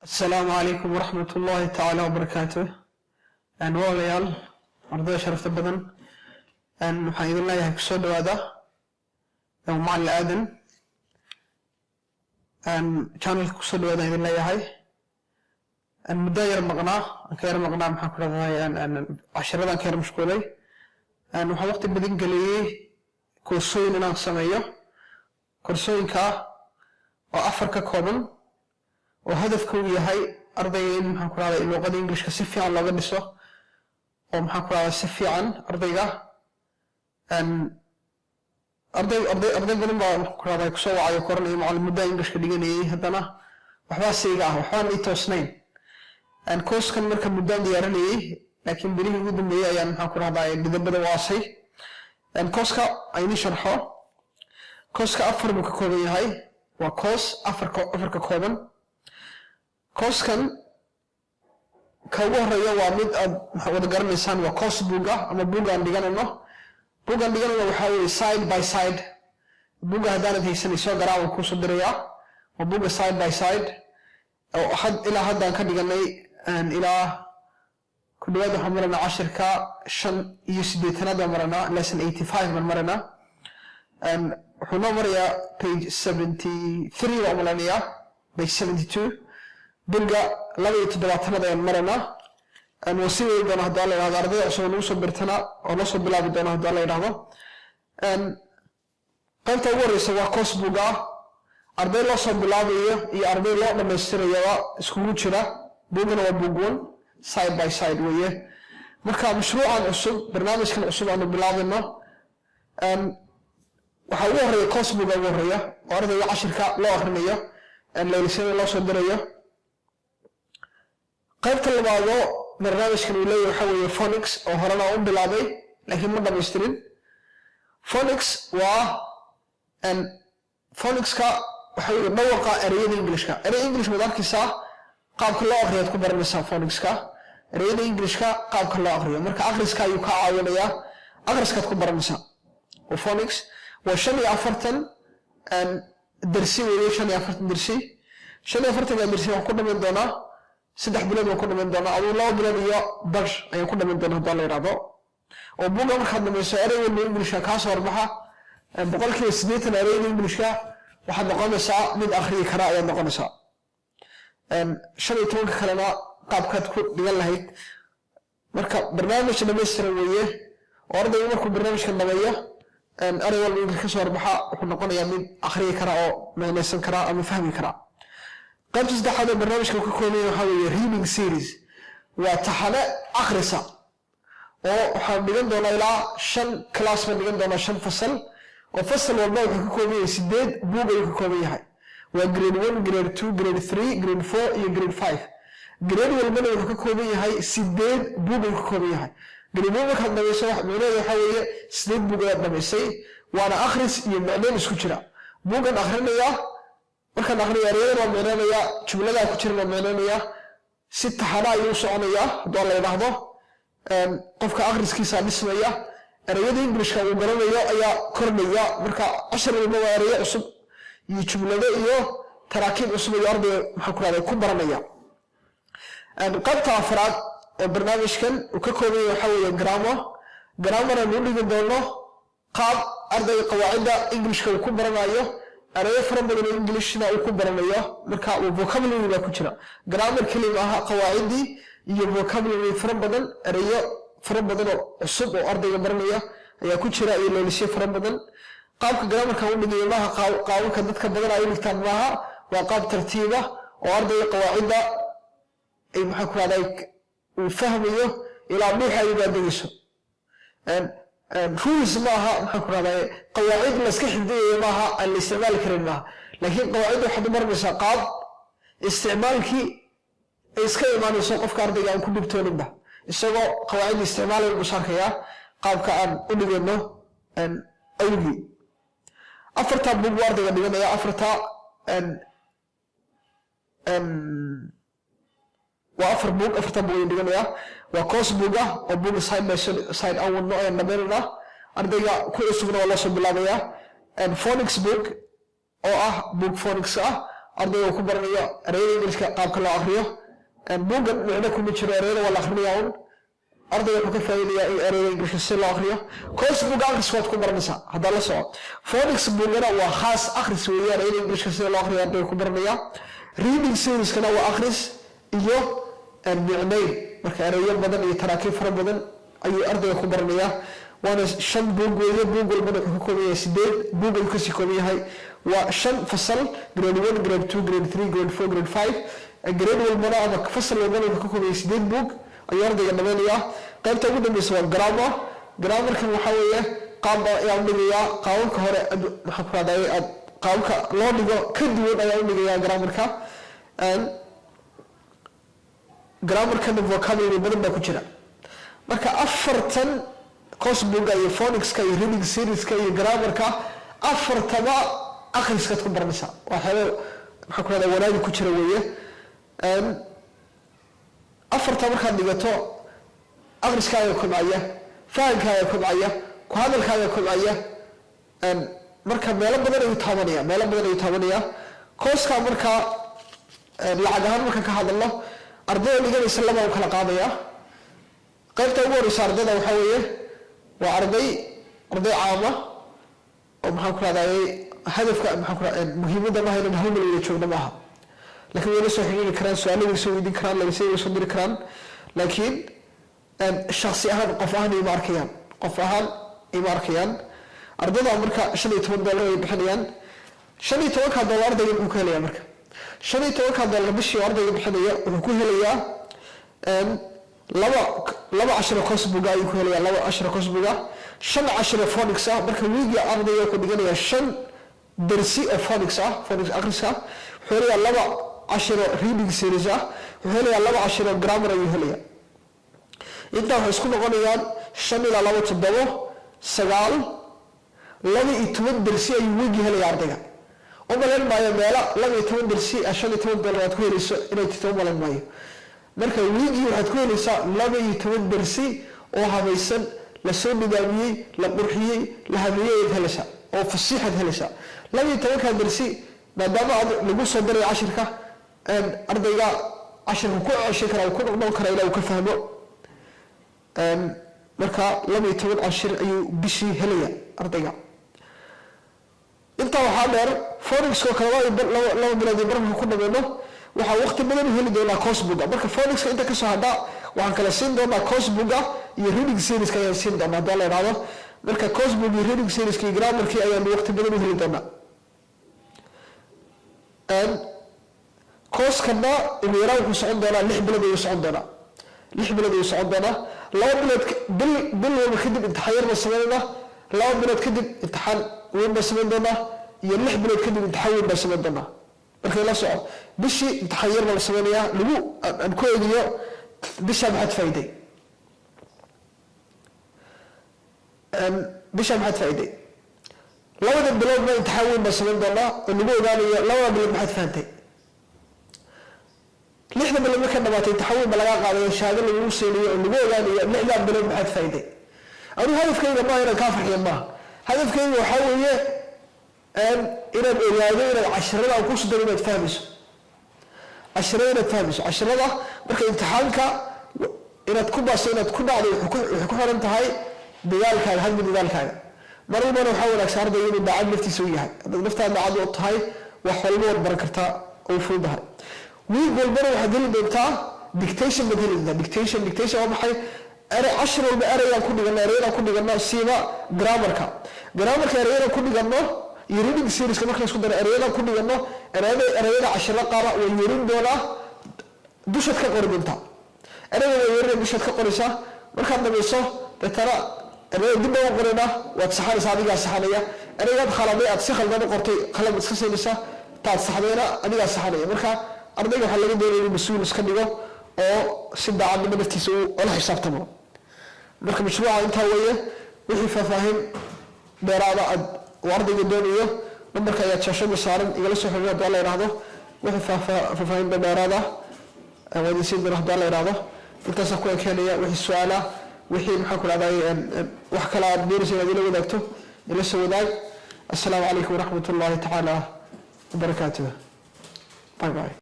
Asalaamu calaykum waraxmat ullaahi tacaala wabarakaatuh. Walaalayaal, ardayda sharafta badan, waxaan idin leeyahay kusoo dhawaada Macalin Aadan channelka. Kusoo dhawaada idin leeyahay. Muddo yar maqnaa, aan ka yar maqnaa, maxaan ku dhahday, cashiradan ka yar mashquulay. Waxaan waqti badan geliyey koorsooyin inaan sameeyo, koorsooyinka oo afar ka kooban, oo hadafka uu yahay ardayga in, maxaan ku rahday, luuqada Englishka si fiican looga dhiso, oo, maxaan ku rahdaa, si fiican ardayga arday badan baa, maxaan ku rahday, kusoo wacayo, koranaya: "Macallin, muddaa Englishka dhiganayay, haddana waxbaa siiga ah, waxbaan ii toosnayn." Kooskan marka muddaan diyaarinayay, laakiin bilihii ugu dambeeyey ayaan, maxaan ku rahdaa, dhidabada waasay. Kooska ayni sharxo. Kooska afar buu ka kooban yahay. Waa koos afar ka kooban. Kooskan ka ugu horeeya waa mid aad wada garanaysaan, waa course book ah ama book aan dhiganayno. Book aan dhiganayno waxaa weeye Side by Side. Buugga haddaanad haysanay, soo garaa, waan kuusoo dirayaa. Waa buugga Side by Side oo had ilaa haddaan ka dhiganay. Ilaa ku dhawaad waxaan maranaa cashirka 85aad baan maranaa, lesson 85 baan maranaa. Wuxuu noo marayaa page 73 baan umalanayaa, page 72, buugga 72aad ayaan maranaa. Waa sii wadi doona haddii Alla yidhahdo. Ardayda cusub oo nagu soo birtana oo noo soo bilaabi doona haddii Alla yidhahdo. Qaybta ugu horeysa waa course book ah, arday loo soo bilaabayo iyo arday loo dhammaystirayaba iskugu jira. Buugana waa book one, Side by Side weeye. Marka mashruucan cusub, barnaamijkan cusub aanu bilaabayno, waxaa ugu horeeya course book ugu horeeya, oo ardayga cashirka loo akrinayo, laylisyada loo soo dirayo. Qaybta labaadoo barnaamijkan uu leeyahay waxaa weeye phonics, oo horena u bilaabay laakiin ma dhamaystirin. Phonics waa phonicska waxa weeye dhawaqa ereyada Englishka. Ereyada English waad arkaysaa, qaabka loo aqriyaad ku baranaysaa phonics-ka, ereyada Englishka qaabka loo aqriyo. Marka akhriska ayuu kaa caawinayaa, akhriskaad ku baranaysaa. Waa phonics, waa 45 dersi weeye, 45 dersi. 45-ka dersi waan ku dhamayn doonaa 3 bilood waan ku dhamayn doonaa, aduu 2 bilood iyo bar ayaan ku dhamayn doonaa haddii La yidhahdo. Oo buga markaad dhamayso, erey walba Englishka kaa soo horbaxa, 80% ereyada Englishka waxaad noqonaysaa mid akhriyi kara ayaad noqonaysaa. 15-ka kalena qaabkaad ku dhigan lahayd. Marka barnaamij dhamaystiran weeye, oo ardaygu markuu barnaamijkan dhameeyo, erey walba English ka soo horbaxa wuxuu noqonayaa mid akhriyi kara oo macnaysan kara ama fahmi kara. Qaybta saddexaad oo barnaamijka ka koobaya waxaa weeye reading series, waa taxane akhrisa, oo waxaan dhigan doonaa ilaa shan class baan dhigan doonaa, shan fasal, oo fasal walba wuxuu ka kooban yahay sideed buug ayuu ka kooban yahay. Waa grade 1, grade 2, grade 3, grade 4 iyo grade 5. Grade walbana wuxuu ka kooban yahay sideed buug ayuu ka kooban yahay. Grade 1 markaad dhamayso, micnaheedu waxaa weeye sideed buug ayaad dhamaysay, waana akhris iyo micnayn isku jira. Buuggan akhrinayaa, markaan akhriyo erayadan waa micnaynaya, jumladaa ku jiran waa micnaynaya. Si taxana ayuu u soconayaa hadduu La yidhaahdo. Qofka akhriskiisa dhismaya, ereyada Englishka uu garanayo ayaa kordhaya. Marka cashar walba waa ereyo cusub iyo jumlado iyo taraakiib cusub ayuu ardayga, maxaa ku rahday, ku baranaya. Qaybta afraad oo barnaamijkan uu ka kooban yahay waxaa weeye grammar. Grammar aan u dhigi doono qaab ardayga qawaacidda Englishka uu ku baranayo, erayo fara badan oo Englishna uu ku baranayo. Marka uu vocabulary baa ku jira, grammar keli ma aha, qawaaciddii iyo vocabulary fara badan, erayo fara badan oo cusub oo ardayga baranaya ayaa ku jira, iyo leelisyo fara badan. Qaabka grammarka u dhigayo maaha qaababka dadka badan ay u dhigtaan maaha. Waa qaab tartiiba oo ardayga qawaacidda ay, maxaa ku rahday, uu fahmayo ilaa dhuuxa ay ugaadegayso. Rules maaha, maxaan ku rahday, qawaacid la iska xifdiyayo maaha, aan la isticmaali karin maaha, laakiin qawaacidda waxaad u baranaysaa qaab isticmaalkii ay iska imaanayso, qofka ardayga aan ku dhibtooninba isagoo qawaacidda isticmaalaya buu arkayaa qaabka aan u dhigayno awgii. Afartaa bug buu ardayga dhiganaya. Afartaa waa afar bug. Afartaa bug ayuu dhiganayaa. Waa course book ah oo buga Side by Side aan wadno ayaan dhamaynanaa, ardayga ku cusubna waa loo soo bilaabayaa. Phonics book oo ah book phonics ah, Ardayga uu ku baranayo ereyada Ingiriiska qaabka loo akriyo. Buuggan micno kuma jiro, ereyada waa la akrinaya un. Ardayga wuxuu ka faa'iidayaa in ereyada Ingiriiska si loo akriyo. Course buugga akhriska waad ku baranaysaa haddaa la soco. Phonics buuggana waa khaas akhris weeyaan, ereyada Ingiriiska sida loo akriyo ardayga ku baranaya. Reading serieskana waa akhris iyo micnayn. Marka ereyo badan iyo taraakiib fara badan ayuu ardayga ku baranayaa. Waana shan buug weeye. Buug walbana wuxuu ka kooban yahay sideed buug ayuu kasii kooban yahay. Waa shan fasal: grade 1, grade 2, grade 3, grade 4, grade 5. Grade walbana ama fasal walbana wuxuu ka kooban yahay sideed buug ayuu ardayga dhamaynayaa. Qaybta ugu dambeysa waa grammar. Grammarkan waxaa weeye qaab ayaa u dhigayaa, qaababka hore, maxaan ku rahday, aad qaababka loo dhigo ka duwan ayaa u dhigayaa grammarka. Grammarkana vocabulary badan baa ku jira. Marka afartan, coursebooka iyo phonicska iyo reading serieska iyo grammarka, afartaba akhriskaad ku baranaysaa. Waxyaaba, maxaan ku rahdaa, wanaagi ku jira weeye. Afarta markaad dhigato, akhriskaaga kobcaya, fahamkaaga kobcaya, ku hadalkaaga kobcaya. Marka meelo badan ayuu taabanaya, meelo badan ayuu taabanaya courseka. Markaa lacag ahaan markaan ka hadalno, ardayda dhiganaysa laba u kala qaadaya. Qaybta ugu horeysa ardayda waxaa weeye waa arday caama oo, maxaan ku rahdaye, hadafka, maxaan ku muhiimadda maaha inaan hal meel wada joogno maaha, laakiin way la soo xiriiri karaan, su-aalo way soo weydiin karaan, lagasay way soo diri karaan, laakiin shaksi ahaan, qof ahaan ima arkayaan, qof ahaan ima arkayaan. Ardayda marka $15 ay bixinayaan. 15-ka dollar ardayga muxuu ku helayaa? Marka 15-ka dollar bishii oo ardayga bixinaya, wuxuu ku helayaa laba cashiro coursebooka ayuu ku helayaa, laba cashiro coursebooka, shan cashiro phonics ah. Marka wiigii ardayga wuxuu dhiganayaa shan darsi oo phonics ah, phonics akhriska. Wuxuu helayaa laba cashiro reading series ah. Wuxuu helayaa laba cashiro grammar ayuu helayaa. Intaa waxay isku noqonayaan shan ilaa laba, toddobo, sagaal, 12 darsi ayuu wiigii helaya ardayga. U malayn maayo meelo 12 darsi $15 aad ku helayso inay jirto, u malayn maayo. Marka wiigii waxaad ku helaysaa 12 darsi oo habaysan, lasoo nidaamiyey, la qurxiyey, la habeeyey ayaad helaysaa, oo fasiixaad helaysaa. 12-ka darsi, maadaama aad lagu soo darayo cashirka, ardayga cashirka ku ceshan karaa, ku noqnoqon karaa ilaa uu ka fahmo. Marka 12 cashir ayuu bishii helaya ardayga. Intaa waxaa dheer, phonicska oo kale 2 bilood iyo barka ku dhameyno, waxaa waqti badan u heli doonaa coursebooka. Marka phonicska inta kasoo hadha waxaan kala siin doonaa coursebooka iyo reading serieska ayaan siin doonaa, haddii la idhahdo. Marka coursebook iyo reading serieska iyo grammarkii ayaanu waqti badan u heli doonaa. Coursekana ugu yaraan wuxuu socon doonaa 6 bilood ayuu socon doonaa, 6 bilood ayuu socon doonaa. 2 bilood, bil walba kadib imtixaan yar baan sameynayna, 2 bilood kadib imtixaan weyn baan samayn doonaa, iyo 6 bilood kadib imtixaan weyn baan samayn doonaa. Marka la soco, bishii imtixaan yar baa la sameynayaa, lagu aan ku eegiyo bishaa maxaad faa'iiday, bishaa maxaad faa'iiday. Labada biloodba imtixaan weyn baan samayn doonaa oo lagu ogaanayo labada bilood maxaad fahantay. 6-da bilood markay dhamaatay, imtixaan weyn ba lagaa qaadayo, shahaado lagugu siinayo oo lagu ogaanayo 6-daa bilood maxaad faa'iiday. Anigu hadafkayga maaha inaan kaa farxiyo, maaha. Hadafkayga waxaa weeye inaad ogaado inaad cashirada aan kusoo daro inaad fahmayso cashirada, inaad fahmayso cashirada. Marka imtixaanka inaad ku baasto, inaad ku dhacdo, waxay ku xiran tahay dadaalkaaga, hadba dadaalkaaga. Mar walbana waxaa wanaagsan ardayga inuu daacad naftiisa u yahay. Haddaad naftaada daacad u tahay, wax walba waad baran kartaa oo fududahay. Wiig walbana waxaad heli doontaa dictation baad heli doontaa. Dictation, dictation waa maxay? Erey, cashir walba ereyaan ku dhigano, ereyadaan ku dhigano, siiba grammarka. Grammarka ereyadaan ku dhigano iyo reading serieska marka la isku daro, ereyadaan ku dhigano, ereyada cashiro qaara way yerin doonaa, dushaad ka qori doontaa. Ereyga waa yeerinaya, dushaad ka qoraysaa. Markaad dhamayso, deetana ereyada dib baan u qoraynaa, waad saxanaysaa, adigaa saxanaya. Ereygaad khaladay, aad si khaldan u qortay, khalad iska siinaysaa, taad saxdayna adigaa saxanaya. Marka ardayga waxaa laga doonaya inuu mas-uul iska dhigo oo si daacadnimo naftiisa uu ola xisaabtamo. Marka mashruuca intaa weeye. Wixii faahfaahin dheeraada aad uu ardayga doonayo, nambarka ayaa shaashada saaran, igala soo xiriir haddii la yidhaahdo. Wixii faahfaahin dheeraada waa idin siin doona haddii la yidhaahdo. Intaasaa ku ekeenaya. Wixii su-aala, wixii, maxaan ku dhahday, wax kale aad doonaysa inaad ila wadaagto, ila soo wadaag. Assalaamu calaykum waraxmat ullahi tacaala wabarakaatuh. Bye bye.